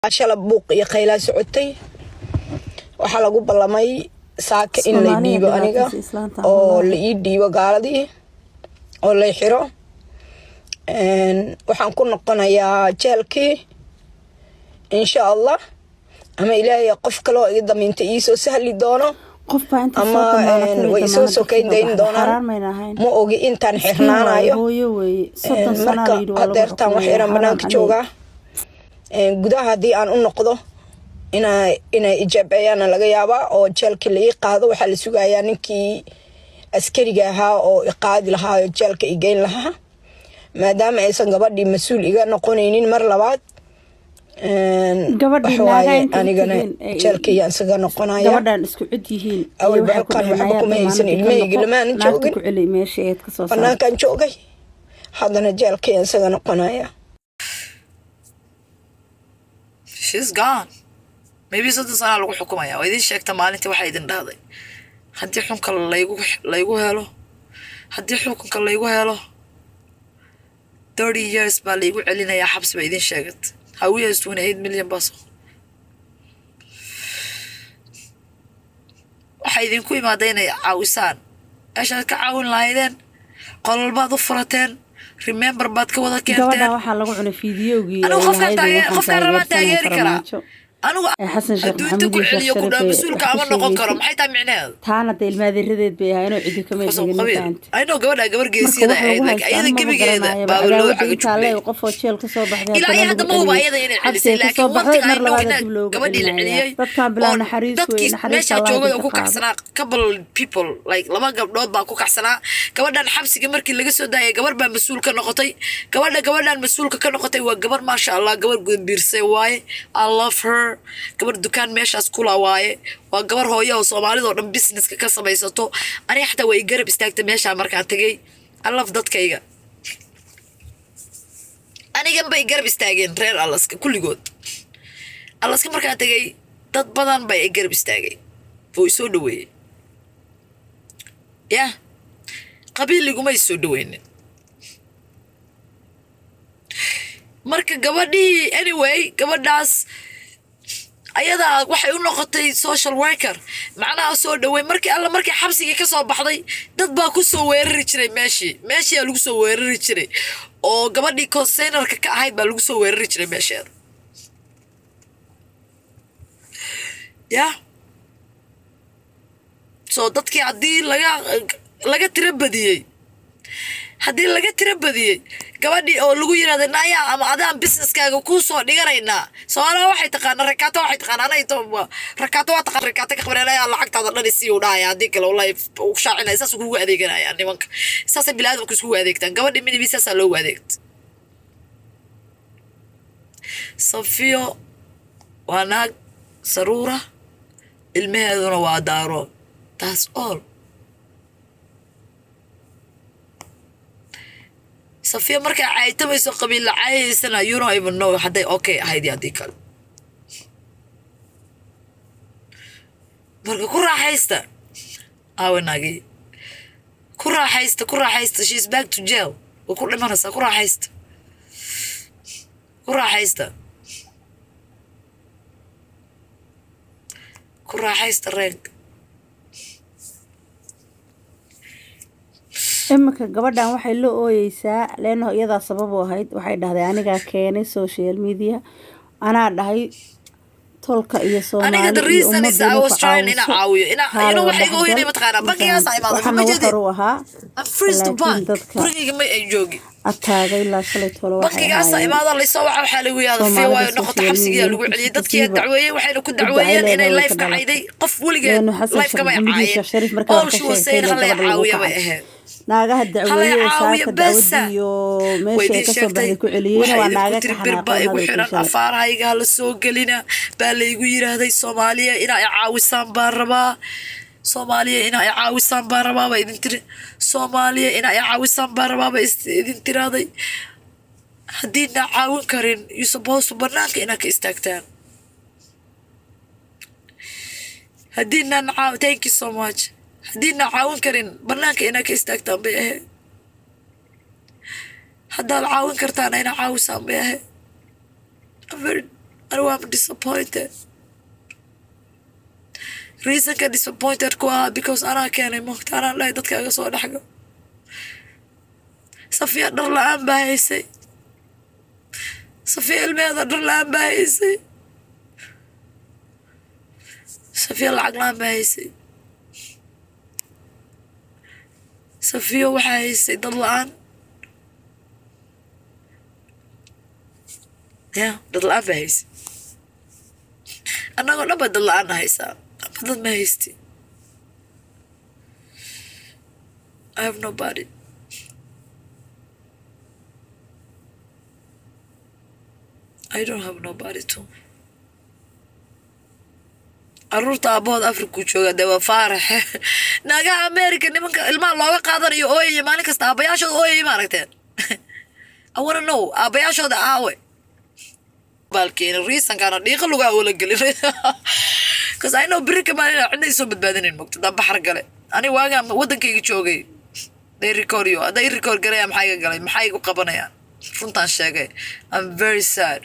Shala buuq iyo qaylaa socotay. Waxaa lagu ballamay saaka in la Soomaaliya dhiibo aniga dhibaataysa islaanta oo wallaahi. La ii dhiibo gaaladii oo lay xiro. Waxaan ku noqonayaa jeelkii, insha Allah, ama Ilaahay qof kale oo iga damiinta iisoo sahli doono Qof baa inta ama soo damaanatay way isoo damaanad sokayn kasoo dayn baxday. doonaan. Xaraan mayna ahayn. Ma ogi intaan Miskiin waaye, xirnaanayo. hooyo weeye, 30 sanaa Marka la yidhi waa lagu hadeertaan wax xukumaya. yaraan Xaraan banaanka caleyh. joogaa. Gudaha haddii aan u noqdo inay ijaabeeyaana laga yaabaa oo jeelkii la ii qaado. Waxaa la sugayaa ninkii askariga ahaa oo i qaadi lahaa oo jeelka i geyn lahaa, maadaama aysan gabadhii mas-uul iga noqonaynin mar labaad. Gabadhii Waxa naagaa waaye intay u anigana tageen ay jeelkayaan isaga noqonaya. Gabadhan isku cid yihiin iyo Awalba waxay ku halkan dhaheen waxba ayaa kuma haysan, damaanadii ka ilmahayga noqo, lamaanan naagta joogin. ku celi meesha eed ka soo saartay. Banaankan joogay, haddana jeelkayaan isaga noqonaya. She's gone. Maybe 30 sanaa lagu xukumaya. Waa idin sheegta maalintii, waxaa idin dhahday haddii xunka laygu helo, haddii xukunka laygu helo, 30 years baa laygu celinayaa xabsi, baa idin sheegat. Hawiya is 28 million baa soo waxaa idinku imaada inay caawisaan. Meeshaad ka caawin lahaydeen, qolol baad u furateen, remember baad ka wada keenteen. Gabadhan waxaa lagu cunay fiidiyowgii Anigu ay qofkaan lahayd taageer waxaan qofkaan rabaan taageersanay taageeri karaa. Farmaajo. Anigu Ee Xasan Sheekh hadduu inta Maxamuud ku iyo Sheekh celiyo ku Sharif dhaa ee mas-uulka wax ama ka noqon karo, sheegaysay. maxay tahay micnaheedu? Taana dee ilmaadeeradeed bay ahaayeen oo cidi kama Kasoo dhigin, ma qabiil. fahante? I know gabadha gabar Marka geesiyada wax ahayd lagu laakiin haysto ayada anuma ma gebigeeda garanayaba baaba loo cadaawada intaa cagajugleey. leeg. Qof oo jeel kasoo baxday Ilaa haddana iyo hadda lagu ma huba celiyey, ayada inay xabsi celisay, ay kasoo laakiin one baxday thing I mar know labaad inaa dib loogu gabadhii la celinayaa. celiyey Dadkan bilaa oo naxariis wey, dadkii naxariista meeshaa Allah joogay oo idinka ku qaado. kacsanaa, couple people like laba gabdhood baa ku kacsanaa. Gabadhan xabsiga markii laga soo daayay, gabar baa mas-uul ka noqotay. Gabadha gabadhan mas-uulka ka noqotay waa gabar, maasha Allah, gabar gudbiirsay waaye. I love her. Gabar dukaan meeshaas kula waaye, waa gabar hooyo oo Soomaalida oo dhan businesska ka samaysato. Aniga xataa waa i garab istaagtay meeshaa markaan tagay. I love dadkayga. Anigan bay garab istaageen reer Alaska kulligood. Alaska markaan tagay, dad badan bay i garab istaagay oo i soo dhaweeyey. Yah, qabiil iguma i soo dhaweynin. Marka gabadhii, anyway, gabadhaas ayadaa waxay u noqotay social worker, macnaha soo dhaweyn. Markii alla markii xabsigii ka soo baxday, dad baa ku soo weerari jiray meeshii. Meeshiyaa lagu soo weerari jiray oo gabadhii containerka ka ahayd baa lagu soo weerari jiray meesheeda. Yah, so dadkii haddii laga tiro badiyey, haddii laga tiro badiyey gabadhii oo lagu yirahda naya ama adaan businesskaaga kuu soo dhiganaynaa. Soomaaliha waxay taqaana rakaato, waxay taqaana anay rakaato waa taqaan, rakaato ka qabanaya, lacagtaada dhan isii u dhahaya. Haddii kale wallahi u shaacinaya, saas kugu adeeganaya. Nimanka saasay biniaadamku iskugu adeegtaan. Gabadhii midibi saasaa loogu adeegta. Safiyo waa naag saruura, ilmaheeduna waa daaro. That's all. Safiya markay caytamayso, qabiil la caayaysana, you don't even know hadday okay ahayd iyo haddii kale. Marka ku raaxaysta aawe naagii, ku raaxaysta, ku raaxaysta. She is back to jail, way ku dhimanaysaa. Ku raaxaysta, ku raaxaysta, ku raaxaysta reenka. Iminka gabadhan waxay la ooyeysaa leeno iyadaa sabab u ahayd. Waxay dhahday anigaa keenay social media, anaa dhahay tolka iyo Aniga Soomaali the iyo reason is ummadda I inay was ku trying inaan caawiso. caawiyo ina you Kaale know la waxay iga ooyinay dhexgal, mataqaanaa ma bankigaasaa fahamtid? imaaday. Waxana Ma wax jeedin. hore u ahaa, I'm freeze to laakiin bank dadka gurigayga ma ay joogi. Ataagay ilaa shalay tolo waxay Bankigaasaa ahaayeen imaada, laysoo waxa waxaa lagu yihahda fee Soomaalida waayo noqoto social xabsigiyaa media lagu celiyey. Dadkiyaa kasiiba dacweeyey, waxayna ku cidda ay dacweeyeen inay leedahay way life ka ka dhalatay. cayday. Qof weligeed Leeno Xasan life Sheekh kamay Maxamuud iyo caayeen. Sheekh Shariif markay All wax ka she was sheegtay saying ilaa halay gabadha lagu caawiya bay kacay. ahayd. Naagaha Halay dacweeye ee caawiya saaka besa. dacwadii iyo Way meesha ay idin kasoo sheegtay, baxday ku celiyeyna waxay waa idinku naaga tiri ka bir baa xanaaqeen igu hadalkii xiran, shalay. afaarahayga hala soo gelina baa laygu yiraahday. Soomaaliya inaa i caawisaan baan rabaa, Soomaaliya inaa i caawisaan baan rabaa baa idin tiri, Soomaaliya inaa i caawisaan baan rabaa baa idin tiraaday. Haddiina caawin karin, you supposed to banaanka inaad ka istaagtaan. Haddiinaan caaw, thank you so much, haddiina caawin karin, banaanka inaad ka istaagtaan bay ahayd. Haddaad caawin kartaana, inaa caawisaan bay ahayd. I'm very Anigu am disappointed. Reasonka disappointed ku ahaa, because anaa keenay, moogta, anaa dhahay dadka iga soo dhexgal. Safiya dhar la-aan baa haysay. Safiya ilmeheeda dhar la-aan baa haysay. Safiya lacag la-aan baa haysay. Safiyo waxaa haysay dad la-aan. Ya dad la-aan baa haysay. Annagoo dhan baa dad la-aan haysaa, ama dad ma haysti. I have nobody. I don't have nobody too. Caruurta aabahood Afrikuu jooga, dee waa Faarax. Naagaha America nimanka ilmaha looga qaadanayo ooyaya maalin kasta, aabayaashooda ooyaya, ma aragteen? I wanna know, aabayaashooda aawe? Baalkeena reasonkaana dhiiqa lugaa oola gelin, 'cause I know beri kamaan inaa cidna isoo badbaadinayn, mogta. Haddaan baxar gale, ani waagaan waddankayga joogay, they record you. Hadday record garaya, maxaa iga galay? Maxaa igu qabanayaan? Runtaan sheegay. I'm very sad.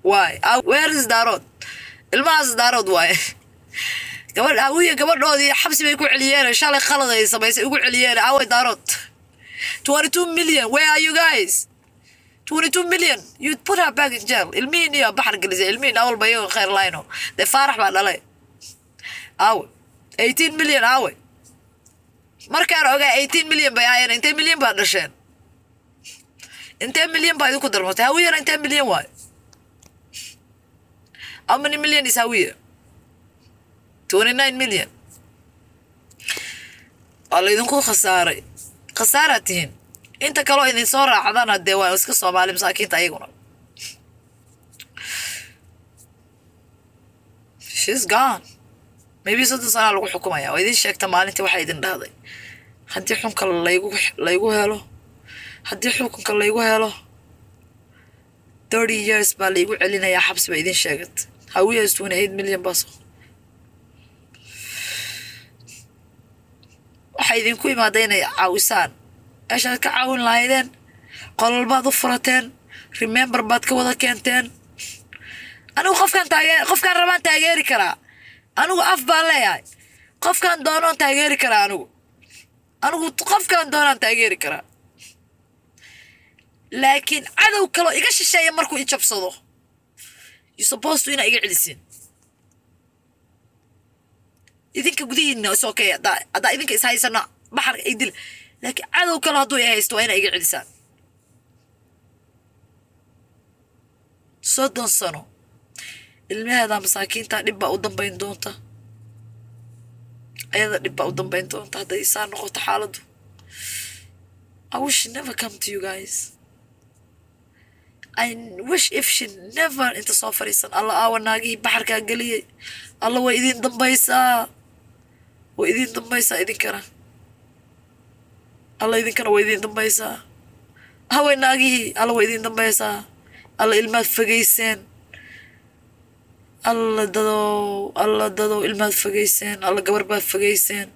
Why? Where is Daarood? Ilmahaas Daarood waaye. Gabadh Awiya gabadhoodii xabsi bay ku celiyeen shalay, khalad ay samaysay ugu celiyeen. Away Daarood? 22 million, where are you guys? 22 million, you put her back in jail. Ilmihiin iyo baxar gelisay. Ilmihiin awalba iyago khayr layno, dee Faarax baa dhalay. Awe 18 million? Awe? Markaan ogaa 18 million bay ahaayeen. Intee milyan baa dhasheen? Intee milyan baa idinku darmatay? Hawiyana intee milyan waayo? How many million is Hawiye? 29 million. Waa laydinku khasaaray, khasaaraad tihiin. Inta kaloo idin soo raacdana dee waa iska Soomaali masaakiinta ayaguna. She's gone. Maybe 30 sanaa lagu xukumaya. Waa idin sheegta maalintii, waxaa idin dhahday haddii xunka laygu helo, haddii xukunka laygu helo, 30 years baa laygu celinayaa xabsi, baa idin sheegat. Hawiya is 28 million baa soo waxay idinku imaada inay caawisaan. Meeshaad ka caawin lahaydeen, qolol baad u furateen, remember baad ka wada keenteen. Anigu qofkaan taagee, qofkaan rabaan taageeri karaa. Anigu af baan leeyahay, qofkaan doonoon taageeri karaa. Anigu qofkaan doonaan taageeri karaa, laakiin cadow kaloo iga shisheeya markuu i jabsado, you supposed to inaa iga celisiin. Idinka gudihiina is okay, haddaa idinka is haysano, baxarka ay dil, laakiin cadow kale hadduu i haysto, waa inaa iga celisaan. 30 sano ilmaheeda masaakiinta dhib baa u dambayn doonta. Ayada dhib baa u dambayn doonta hadday saa noqoto xaaladdu. I wish she never come to you guys. I wish if she never inta soo fadhiisan. Alla, aawa naagihii baxarkaa geliyey? Alla, way idin dambaysaa, way idin dambaysaa idinkana. Alla, idinkana way idin dambaysaa. Haway naagihii? Alla, way idin dambaysaa. Alla, ilmaad fogeyseen. Alla dadow, alla dadow, ilmaad fogeyseen. Alla, gabar baad fogeyseen.